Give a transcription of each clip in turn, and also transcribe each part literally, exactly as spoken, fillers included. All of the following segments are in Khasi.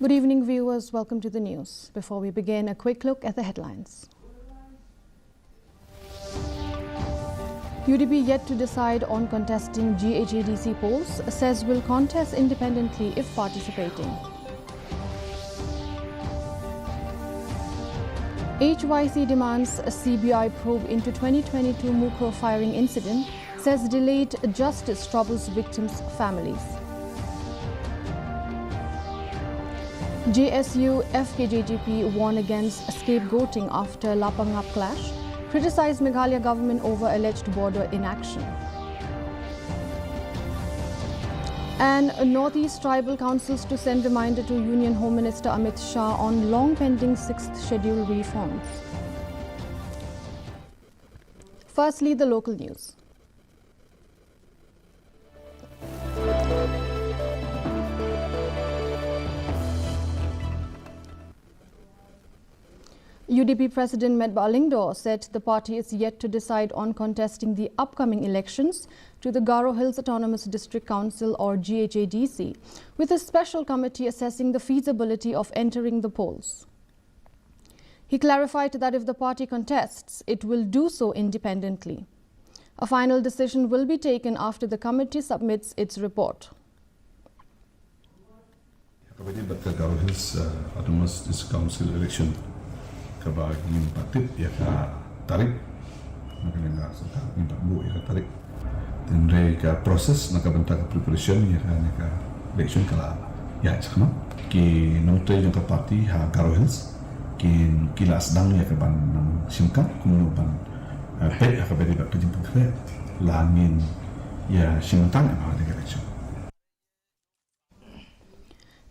Good evening, viewers. Welcome to the news. Before we begin, a quick look at the headlines. U D P yet to decide on contesting G H A D C polls, says will contest independently if participating. H Y C demands a C B I probe into twenty twenty-two Mukroh firing incident, says delayed justice troubles victims' families. J S U F K J G P warn against scapegoating after Lapangap clash, criticise Meghalaya government over alleged border inaction. And Northeast tribal councils to send reminder to Union Home Minister Amit Shah on long pending sixth schedule reforms. Firstly, the local news. U D P President Metbah Lyngdoh said the party is yet to decide on contesting the upcoming elections to the Garo Hills Autonomous District Council, or G H A D C, with a special committee assessing the feasibility of entering the polls. He clarified that if the party contests, it will do so independently. A final decision will be taken after the committee submits its report. Ka bynta bad ka Garo Hills, uh, Autonomous District Council election, kaba ngim pat tip ïa ka tarik, na ka liang ka sorkar ngim pat buh ïa ka tarik. Hynrei ka process na ka bynta ka preparation ïa kane ka election ka la ïaid shakhmat. Ki nongtrei jong ka party ha Garo Hills ki, ki la sdang ïa ka ban nang shim kam kumno ban, eh, peit ha kaba ïadei bad ka jingpynkhreh lane ïa shim bynta ïa ka election.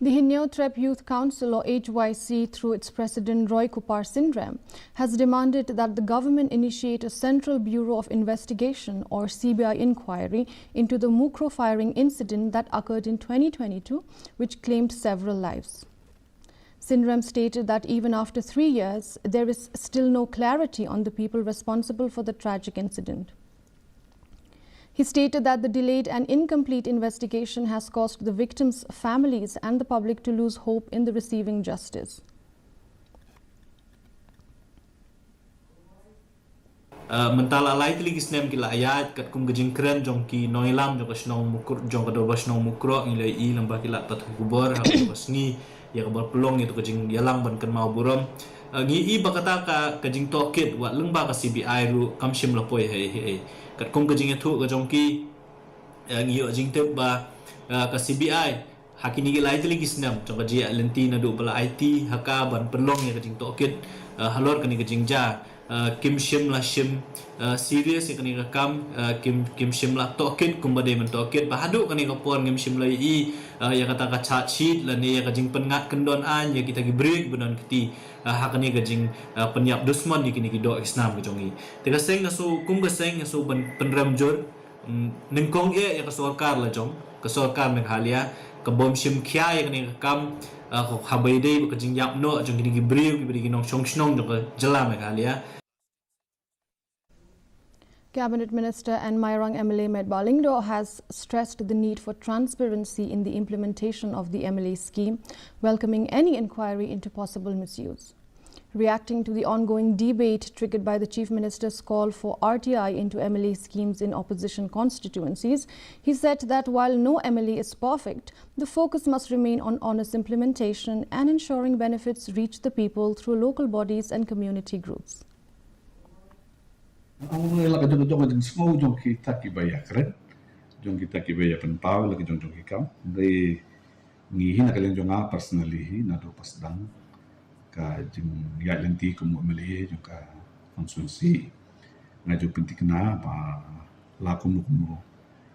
The Hynñiewtrep Trep Youth Council, or H Y C, through its president Roy Kupar Synrem, has demanded that the government initiate a Central Bureau of Investigation, or C B I, inquiry into the Mukroh firing incident that occurred in twenty twenty-two, which claimed several lives. Synrem stated that even after three years, there is still no clarity on the people responsible for the tragic incident. He stated that the delayed and incomplete investigation has caused the victims' families and the public to lose hope in the receiving justice. Uh, mynta la lai tylli ki snem ki la ïaid katkum ka jingkren jong ki nongïalam jong ka shnong Mukroh, jong ka dorbar shnong Mukroh, ngi la ïohi lem ba ki la pat khubor ha ka sngi ïa ka bor pynlong ïa ka jingïalang ban kynmaw burom. Uh, ngi i ba kata ka, ka jingtohkit wat lyngba ka C B I ruh kam shym la poi ha ei ha ei. Katkum ka jingïathuh ka jong ki, uh, ngi ïoh jingtip ba, uh, ka C B I ha kine ki lai tylli ki snem jong ka jingïaid lynti naduh ba la aiti ha ka ban pynlong ïa ka jingtohkit, uh, halor kane ka jingjia, uh, kim shym la shim, uh, serious ïa kane ka kam, uh, kim, kim shym la tohkit kumba dei ban tohkit, ba haduh kane ka por ngim shym la ïohi, uh, ïa kata ka charge sheet lane ïa ka jingpynngat kyndon aiñ ïa kita ki briew kiba don kti, uh, ha kane ka jing, uh, pynïap dusmon ïa kine ki doh ki snam ki jong ngi. Te ka seng nga shu, kum ka seng nga shu ban pynrem jur, mm, nyngkong eh ïa ka sorkar la jong, ka sorkar Meghalaya, ka bym shim khia ïa kane ka kam, uh, haba ïadei bad ka jingïap noh jong kine ki briew kiba dei ki nongshong shnong jong ka jylla Meghalaya. Cabinet Minister and Mairang M L A Metbah Lyngdoh has stressed the need for transparency in the implementation of the M L A scheme, welcoming any inquiry into possible misuse. Reacting to the ongoing debate triggered by the Chief Minister's call for R T I into M L A schemes in opposition constituencies, he said that while no M L A is perfect, the focus must remain on honest implementation and ensuring benefits reach the people through local bodies and community groups. Ong la ka jong ka jong ka jingsngew jong kita kiba ïakren, jong kita kiba ïapynpaw la ka jong jong ki kam. Hynrei ngi hi na ka liang jong nga personally hi naduh ba sdang ka jingïaid lynti kum u M L A jong ka constituency, nga ju pynthikna ba la kumno kumno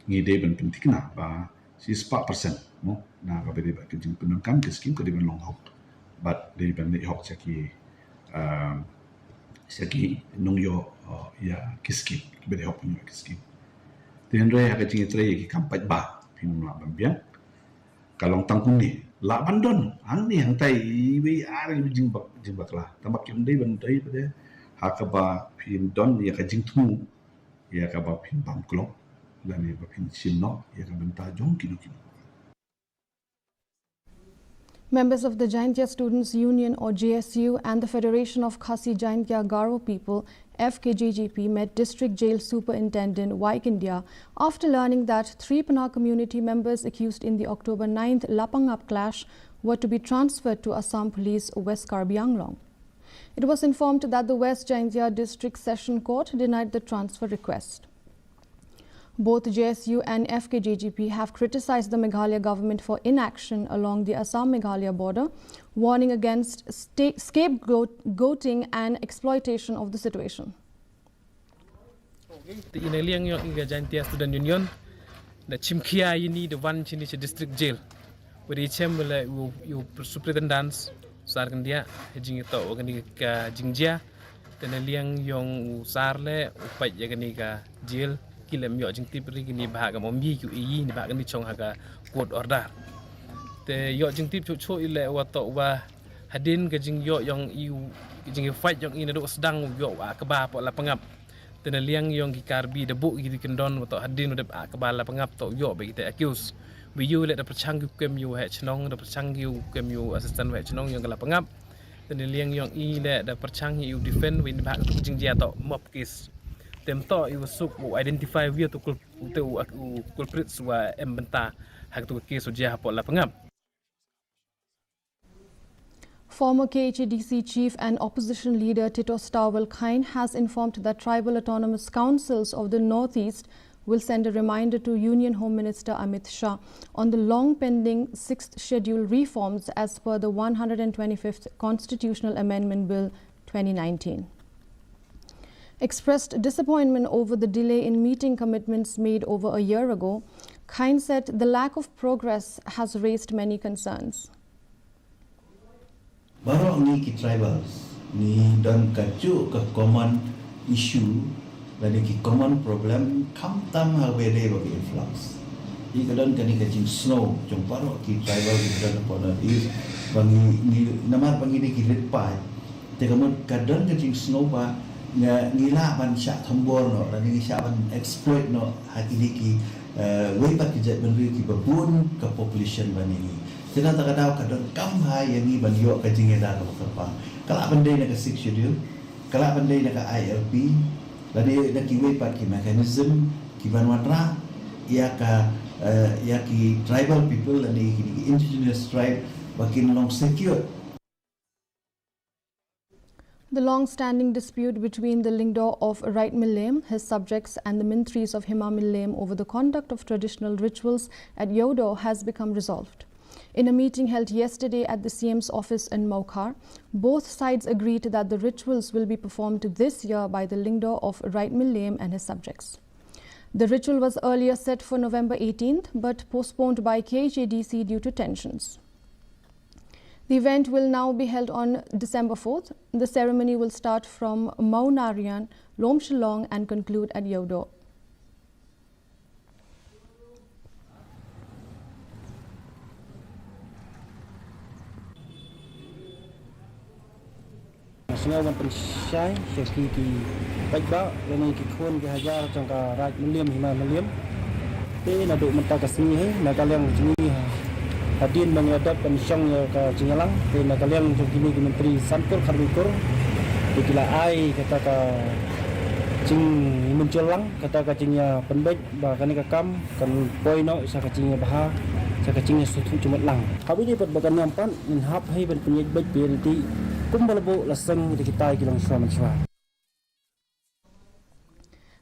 ngi dei ban pynthikna ba shispah percent, no, na kaba dei bad ka jingpyndonkam ka skim ka dei ban long hok bad dei ban leh hok sha ki, um, sha ki nongïoh, uh, ïa ki skim, kiba dei hok ban ïoh ïa ki skim. Te hynrei ha ka jingïatrei ïa ki kam paidbah, phin ym lah ban biang, ka long tang kumne, lah ban don hangne hangtai iwei ar iwei jingbak, jingbakla, tangba kim dei ban dei pat de ha kaba phin don ïa ka jingthmu ïa kaba phin bam klong lane ba phin shim noh ïa ka bynta jong kino kino. Members of the Jaintia Students Union, or J S U, and the Federation of Khasi Jaintia Garo People, F K J G P, met District Jail Superintendent Y K India after learning that three Pnar community members accused in the October ninth Lapangap clash were to be transferred to Assam Police, West Karbi Anglong. It was informed that the West Jaintia District Session Court denied the transfer request. Both J S U and F K J G P have criticized the Meghalaya government for inaction along the Assam-Meghalaya border, warning against sta- scapegoating and exploitation of the situation. Te ina liang yong i ka Jaintia Student Union da chimkhia ini da wan chini cha district jail. Wadi chem wala u u superintendent sar kan dia jing ito wa kani ka jingjia. Te na liang yong u sar le u pait ya kani ka jail ki lem yo jingtip ri kini ba ka mombi ku i ni ba kani chong ha ka court order. Te yo jingtip chu chu i le wa to wa hadin ka jing yo yong i u jing fight yong i na do sedang yo wa ka ba po la pangap. Te na liang yong ki Karbi da buk ki di kendon wa to hadin wa dep a ka ba la pangap to yo ba ki te accuse. Wi yu le da perchang ki kem yu he chnong da perchang ki kem yu assistant he chnong yong ka la pangap. Te na liang yong i le da perchang yu defend wi ni ba ka tu jing jia to mop case. Tem to i wa suk wa identify wi to kul te u u culprits wa em benta ha ka tu case wa jia ha po la pangap. Former K H A D C chief and opposition leader Tito Stawell Chyne has informed that tribal autonomous councils of the Northeast will send a reminder to Union Home Minister Amit Shah on the long pending Sixth Schedule reforms as per the one hundred twenty-fifth Constitutional Amendment Bill twenty nineteen. Expressed disappointment over the delay in meeting commitments made over a year ago, Chyne said the lack of progress has raised many concerns. Baroh ngi ki tribals ngi don kajuh ka common issue lane ki common problem khamtam ha kaba ïadei bad ka influx. Ngi ka don kane ka jingsngew jong baroh ki tribal ki don hapoh North East ba ngi ngi namar ba ngi dei ki rit paid. Te ka mut ka don ka jingsngew ba nga ngi lah ban shah thombor noh lane ngi shah ban exploit noh ha kine ki wei pat ki jaitbynriew kiba bun ka population ba ngi. Te nangta ka daw ka don kam bha ïa ngi ban ïoh ka jingïada kaba kyrpang. Ka lah ban dei na ka Sixth Schedule, ka lah ban dei na ka I L P, lane na kiwei pat ki mechanism ki ban wanrah ïa ka ïa ki tribal people lane ïa ki indigenous tribe ba kin long secured. The long-standing dispute between the Lyngdoh of Right Mylliem, his subjects, and the Myntris of Hima Mylliem over the conduct of traditional rituals at Ïewdoh has become resolved. In a meeting held yesterday at the C M's office in Mawkhar, both sides agreed that the rituals will be performed this year by the Lyngdoh of Right Mylliem and his subjects. The ritual was earlier set for November eighteenth but postponed by K H A D C due to tensions. The event will now be held on December fourth. The ceremony will start from Mawnaryan, Lomshillong, and conclude at Ïewdoh. Nga sngew ban pynshai sha ki ki paidbah lane ki khun ki hajar jong ka Raid Mylliem Hima Mylliem. Te naduh mynta ka sngi hi na ka liang jong ngi hadien ba ngi la dep ban shong ïa ka jingïalang te na ka liang jong kine ki myntri san kur khatwei kur te ki la ai kata ka jingmynjur lang kata ka jingïapynbeit ba kane ka kam kan poi noh sha ka jingïabha sha ka jingïasngewthuh jingmut lang. Haba ïadei bad ba ka niam pat ngin hap hi ban pynïaid beit ba ïadei kumba la buh la seng da kitai ki longshuwa manshuwa.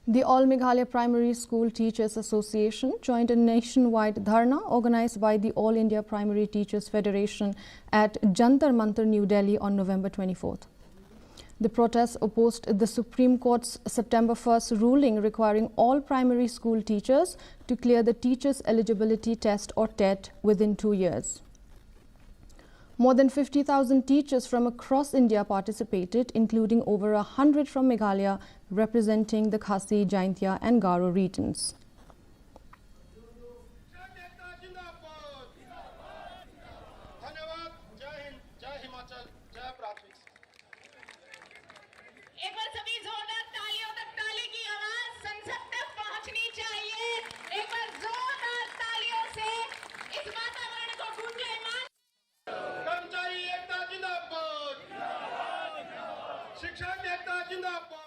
The All Meghalaya Primary School Teachers Association joined a nationwide dharna organized by the All India Primary Teachers Federation at Jantar Mantar, New Delhi on November twenty-fourth. The protest opposed the Supreme Court's September first ruling requiring all primary school teachers to clear the Teachers Eligibility Test or TET within two years. More than fifty thousand teachers from across India participated, including over a hundred from Meghalaya, representing the Khasi, Jaintia, and Garo regions. एक बार सभी जोरदार तालियों तक, ताली की आवाज संसद तक पहुंचनी चाहिए। एक बार जोरदार तालियों से इस वातावरण को गूंजायमान। शिक्षा नेता जिंदाबाद।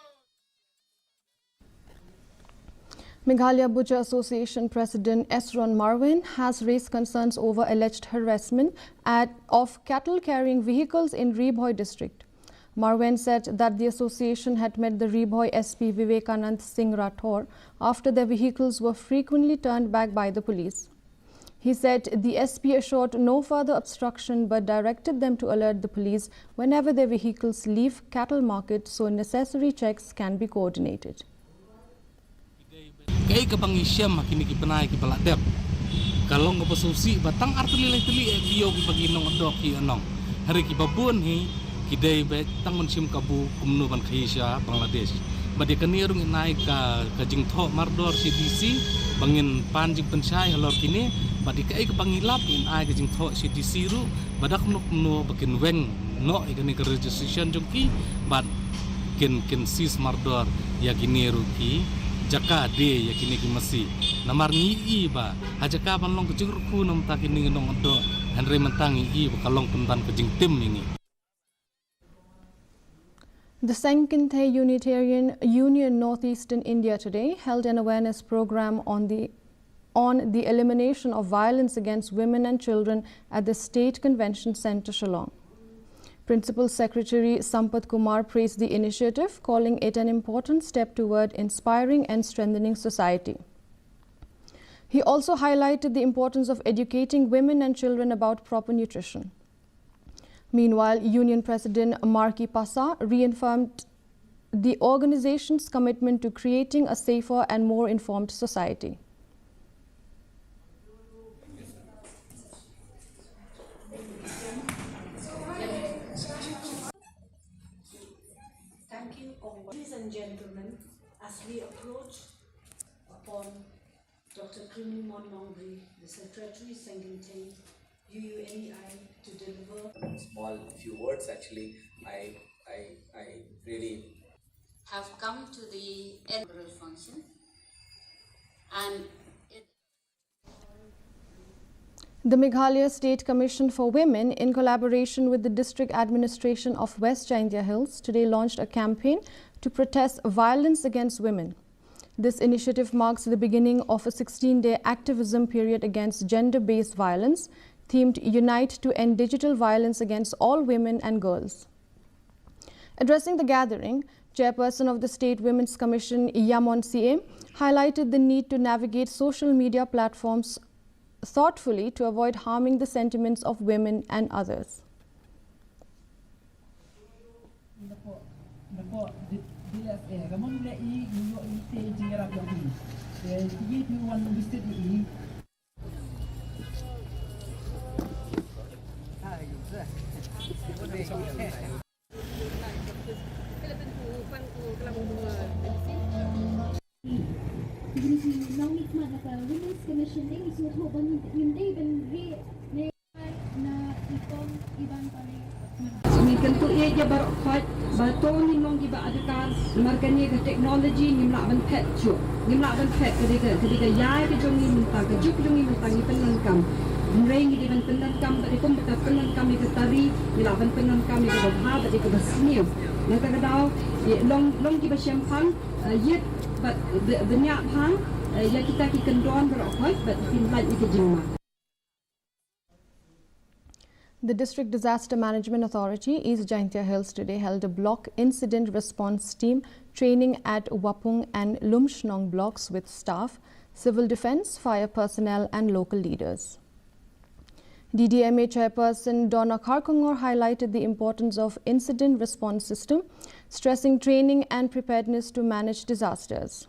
Meghalaya Butcher Association President Esron Marwein has raised concerns over alleged harassment at, of cattle carrying vehicles in Ri Bhoi district. Marwein said that the association had met the Ri Bhoi S P Vivekanand Singh Rathore after their vehicles were frequently turned back by the police. He said the S P assured no further obstruction but directed them to alert the police whenever their vehicles leave cattle market so necessary checks can be coordinated. Kaei kaba ngi shem ha kine ki bnai kiba la dep ka long kaba sngewsih ba tang ar tylli lai tylli eh ki ïew kiba ki nongdoh ki anong. Hynrei kiba bun hi ki dei ba tang ban shim kabu kumno ban khaïi sha Bangladesh. Bad ïa kane ruh ngin ai ka ka jingthoh mardor sha D C ba ngin pan jingpynshai halor kine. Bad ïa kaei kaba ngi lap ngin ai ka jingthoh sha D C ruh ba da kumno kumno ba kin weng noh ïa kane ka registration jong ki bad kin kin seize mardor ïa kine ruh ki jaka die ïa kine ki masi. Namar ngi i ba ha jaka ban long ka jingrukhu namta kine ki nongdoh hynrei mynta ngi i ba ka long pynban ka jingtim ïa ngi. The Sengkinthe Unitarian Union Northeastern India today held an awareness program on the on the elimination of violence against women and children at the State Convention Centre, Shillong. Principal Secretary Sampath Kumar praised the initiative, calling it an important step toward inspiring and strengthening society. He also highlighted the importance of educating women and children about proper nutrition. Meanwhile, Union President Marki Pasa reaffirmed the organization's commitment to creating a safer and more informed society. Thank you, Ladies and gentlemen, as we approach upon Doctor Krimlimon Nongbri, the Secretary, Sengkinthe U U N E I, to deliver. Small few words, actually, I, I, I really have come to the end of the function, and it The Meghalaya State Commission for Women, in collaboration with the District Administration of West Jaintia Hills, today launched a campaign to protest violence against women. This initiative marks the beginning of a sixteen-day activism period against gender-based violence, themed Unite to End Digital Violence Against All Women and Girls. Addressing the gathering, Chairperson of the State Women's Commission, Yamon Syiem, highlighted the need to navigate social media platforms thoughtfully to avoid harming the sentiments of women and others. Ngi kyntu ïeit ïa baroh khoit ba to ngin long kiba adkar namar kane ka technology ngim lah ban phet shuh, ngim lah ban phet. Ka dei ka, ka dei ka ïa ka jong ngi mynta, ka juk jong ngi mynta ngi pyndonkam. Hynrei ngi dei ban pyndonkam bad ïa kum ba ka pyndonkam ïa ka tari ngi lah ban pyndonkam ïa kaba bha bad ïa kaba sniew. Nangta ka daw long, long kiba shemphang, ïeit bad bniah bha ïa kita ki kyndon baroh khoit bad pynlait ïa ka jingma. The District Disaster Management Authority, East Jaintia Hills, today held a block incident response team training at Wapung and Lumshnong blocks with staff, civil defence, fire personnel and local leaders. D D M A Chairperson Donna Kharkongor highlighted the importance of incident response system, stressing training and preparedness to manage disasters.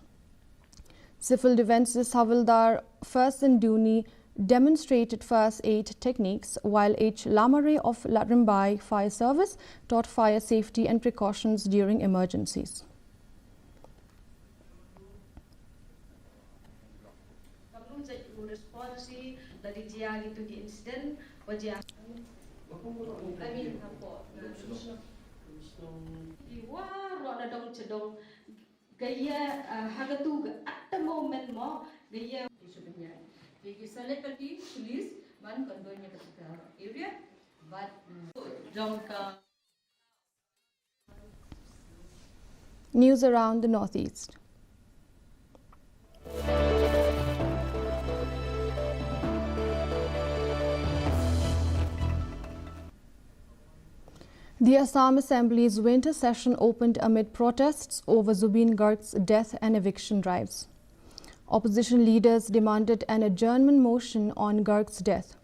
Civil Defences Havildar Fersen Duni demonstrated first aid techniques, while H Lamare of Latrimbai Fire Service taught fire safety and precautions during emergencies. Ka ïa, ah, ha katu ka at the moment mo, ka ïa. Ki shu pynïaid. Ki, ki select ka ki police ban control ïa katu ka area. Bad, mm, jong ka. News around the Northeast. The Assam Assembly's winter session opened amid protests over Zubeen Garg's death and eviction drives. Opposition leaders demanded an adjournment motion on Garg's death.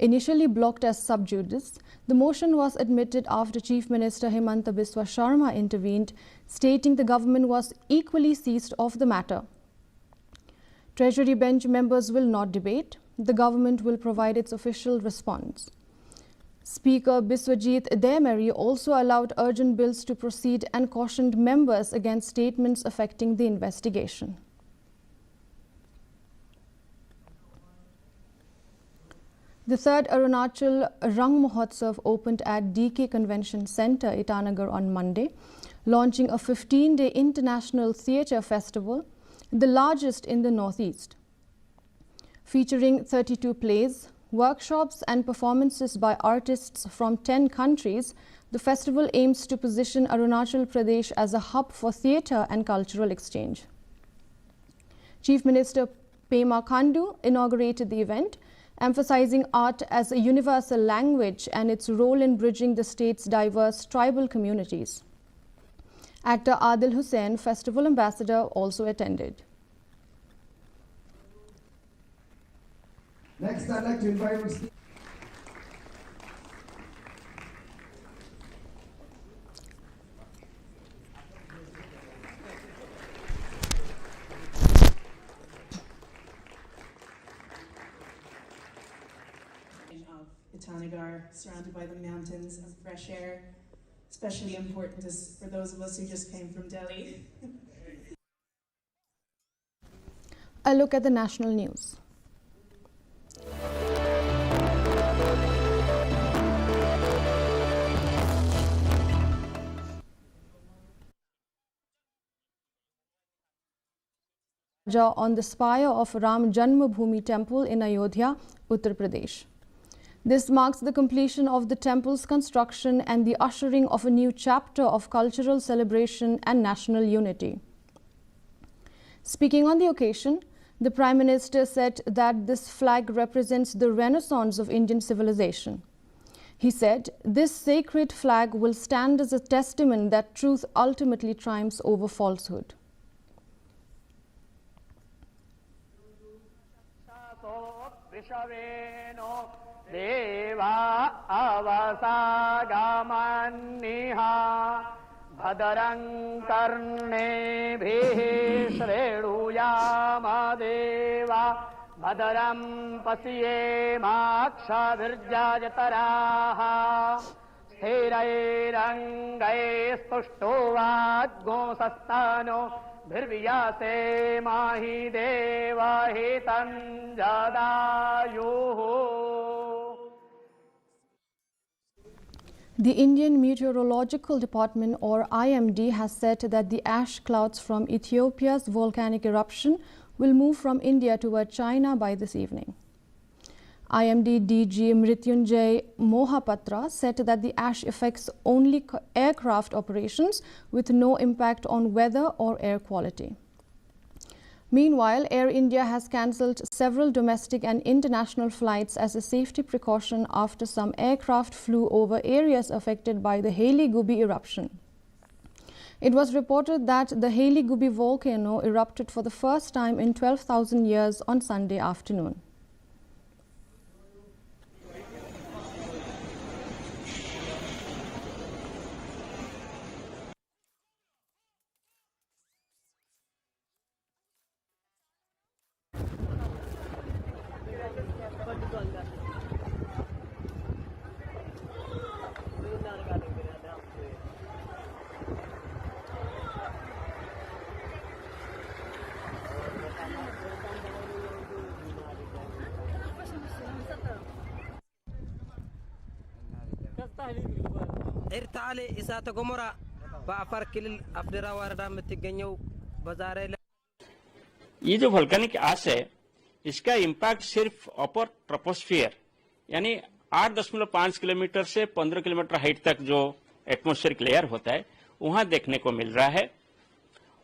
Initially blocked as sub judice, the motion was admitted after Chief Minister Himanta Biswa Sarma intervened, stating the government was equally seized of the matter. Treasury bench members will not debate. The government will provide its official response. Speaker Biswajit Dayamari also allowed urgent bills to proceed and cautioned members against statements affecting the investigation. The third Arunachal Rang Mahotsav opened at D K Convention Centre, Itanagar on Monday, launching a fifteen-day international theatre festival, the largest in the Northeast. Featuring thirty-two plays, workshops and performances by artists from ten countries, the festival aims to position Arunachal Pradesh as a hub for theatre and cultural exchange. Chief Minister Pema Khandu inaugurated the event, emphasizing art as a universal language and its role in bridging the state's diverse tribal communities. Actor Adil Hussain, festival ambassador, also attended. Next, I'd like to invite on stage of Itanagar, surrounded by the mountains and fresh air. Especially important is for those of us who just came from Delhi. A look at the national news. On the spire of Ram Janmabhoomi Temple in Ayodhya, Uttar Pradesh. This marks the completion of the temple's construction and the ushering of a new chapter of cultural celebration and national unity. Speaking on the occasion, the Prime Minister said that this flag represents the renaissance of Indian civilization. He said, "This sacred flag will stand as a testament that truth ultimately triumphs over falsehood." वृषवेणो देवा अवसागमन्निहा। भद्रं कर्णेभिः शृणुयाम देवा भद्रं पश्येमाक्षभिर्यजत्राः। स्थिरैरङ्गैस्तुष्टुवागुंसस्तनूभिर्व्यसेमहि देवहितं जदायुः। The Indian Meteorological Department, or I M D, has said that the ash clouds from Ethiopia's volcanic eruption will move from India toward China by this evening. I M D D G Mrityunjay Mohapatra said that the ash affects only c-, aircraft operations with no impact on weather or air quality. Meanwhile, Air India has cancelled several domestic and international flights as a safety precaution after some aircraft flew over areas affected by the Haile Gubbi eruption. It was reported that the Haile Gubbi volcano erupted for the first time in twelve thousand years on Sunday afternoon. ኤርታሌ እሳተ ገሞራ በአፋር ክልል አፍዴራ ወረዳ የምትገኘው በዛሬ ዕለት ይህ जो volcanic ash है, इसका इम्पैक्ट सिर्फ अपर ट्रोपोस्फियर, यानी आठ दशमलव पाँच किलोमीटर से पन्द्रह किलोमीटर हाइट तक जो एटमॉस्फेरिक लेयर होता है, वहां देखने को मिल रहा है।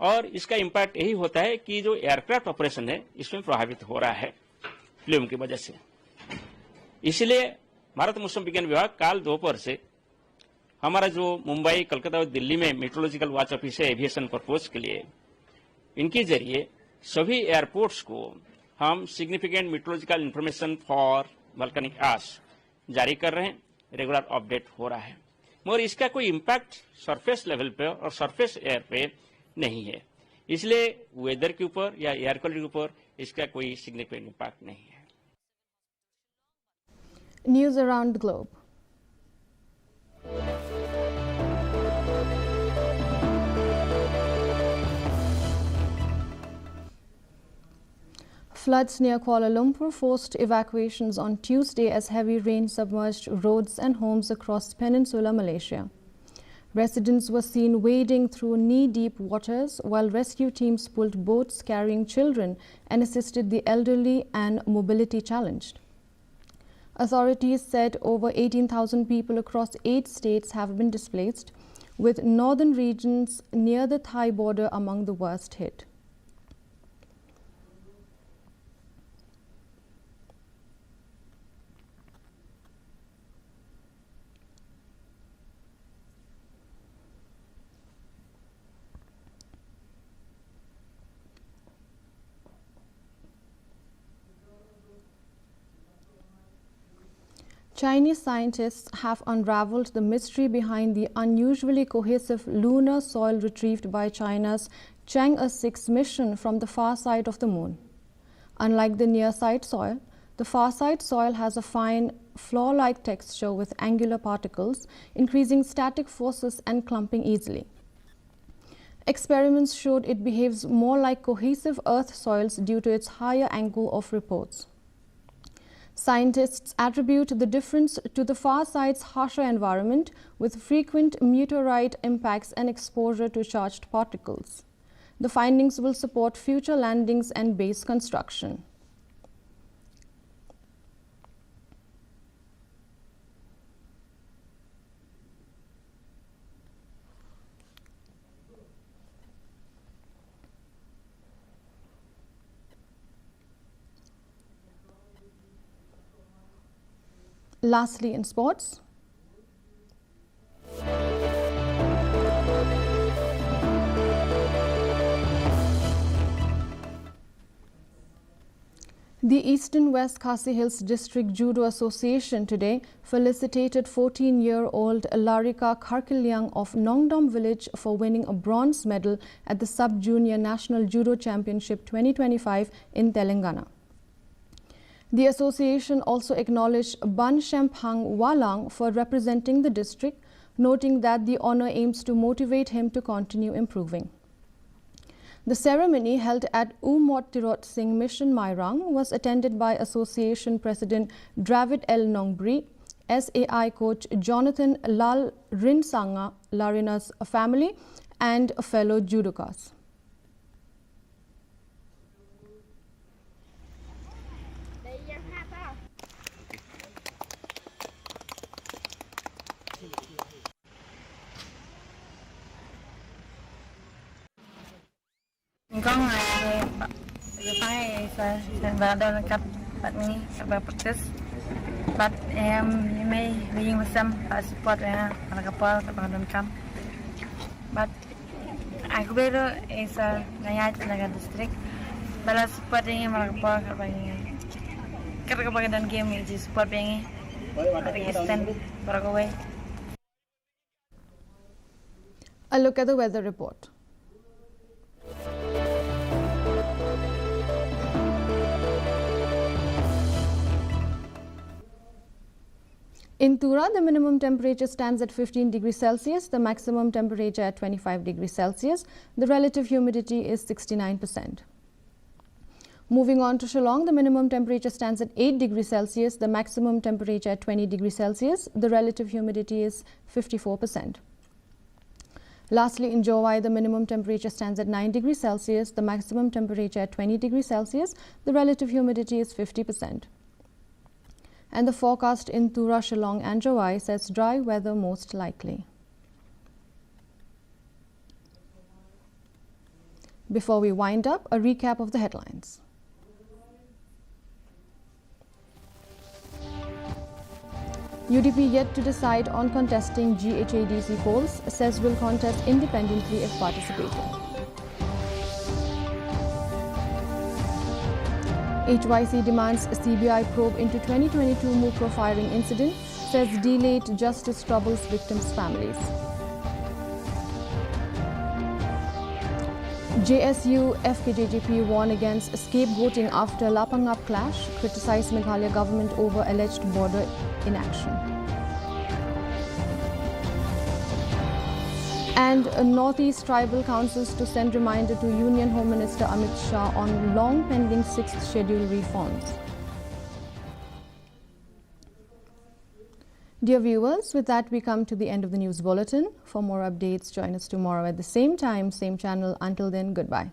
और इसका इम्पैक्ट यही होता है कि जो एयरक्राफ्ट ऑपरेशन है, इसमें प्रभावित हो रहा है फ्लूम की वजह से। इसलिए भारत मौसम विज्ञान विभाग काल दोपहर से हमारा जो मुंबई, कलकत्ता और दिल्ली में मेट्रोलॉजिकल वॉच ऑफिस है एविएशन पर्पस के लिए, इनके जरिए सभी एयरपोर्ट्स को हम significant meteorological information for volcanic ash जारी कर रहे हैं, रेगुलर अपडेट हो रहा है, मगर इसका कोई इम्पैक्ट सरफेस लेवल पे और सरफेस एयर पे नहीं है। इसलिए वेदर के ऊपर या एयर क्वालिटी के ऊपर इसका कोई सिग्निफिकेंट इम्पैक्ट नहीं है। News around the globe. Floods near Kuala Lumpur forced evacuations on Tuesday as heavy rain submerged roads and homes across Peninsular Malaysia. Residents were seen wading through knee deep waters, while rescue teams pulled boats carrying children and assisted the elderly and mobility challenged. Authorities said over eighteen thousand people across eight states have been displaced, with northern regions near the Thai border among the worst hit. Chinese scientists have unraveled the mystery behind the unusually cohesive lunar soil retrieved by China's Chang'e six mission from the far side of the moon. Unlike the near-side soil, the far-side soil has a fine floor-like texture with angular particles, increasing static forces and clumping easily. Experiments showed it behaves more like cohesive Earth soils due to its higher angle of reports. Scientists attribute the difference to the far side's harsher environment, with frequent meteorite impacts and exposure to charged particles. The findings will support future landings and base construction. Lastly, in sports. The Eastern West Khasi Hills District Judo Association today felicitated fourteen-year-old Larika Kharkiliang of Nongdom village for winning a bronze medal at the Sub-Junior National Judo Championship twenty twenty-five in Telangana. The association also acknowledged Ban Shemphang Walang for representing the district, noting that the honor aims to motivate him to continue improving. The ceremony, held at U Mot Tirot Singh Mission, Mairang, was attended by Association President Dravid L Nongbri, S A I coach Jonathan Lal Rinsanga, Larina's family, and fellow judokas. Nyngkong, eh, ïa pang, eh, sa, sa ba don kat bad ngi, kat ba practice. Bad, em, ïa mei, ïa ïing ba sem, ba support ïa nga, ba la ka por, kat ba don kam. Bad, ai khublei ruh, eh, sa, nga ïaid na ka district. Ba la support ïa ngi, ba la ka por, kat ba ngi, kat ba ka don game, ngi ju support ïa ngi. Bad ngi stand, baroh kawei. A look at the weather report. In Tura, the minimum temperature stands at fifteen degrees Celsius, the maximum temperature at twenty-five degrees Celsius, the relative humidity is sixty-nine percent. Moving on to Shillong, the minimum temperature stands at eight degrees Celsius, the maximum temperature at twenty degrees Celsius, the relative humidity is fifty-four percent. Lastly, in Jowai, the minimum temperature stands at nine degrees Celsius, the maximum temperature at twenty degrees Celsius, the relative humidity is fifty percent. And the forecast in Tura, Shillong and Jowai says dry weather most likely. Before we wind up, a recap of the headlines. U D P yet to decide on contesting G H A D C polls, says will contest independently if participating. H Y C demands C B I probe into twenty twenty-two Mukroh firing incident, says delayed justice troubles victims' families. J S U F K J G P warn against scapegoating after Lapangap clash, criticise Meghalaya government over alleged border inaction. And Northeast tribal councils to send reminder to Union Home Minister Amit Shah on long pending sixth schedule reforms. Dear viewers, with that we come to the end of the news bulletin. For more updates, join us tomorrow at the same time, same channel. Until then, goodbye.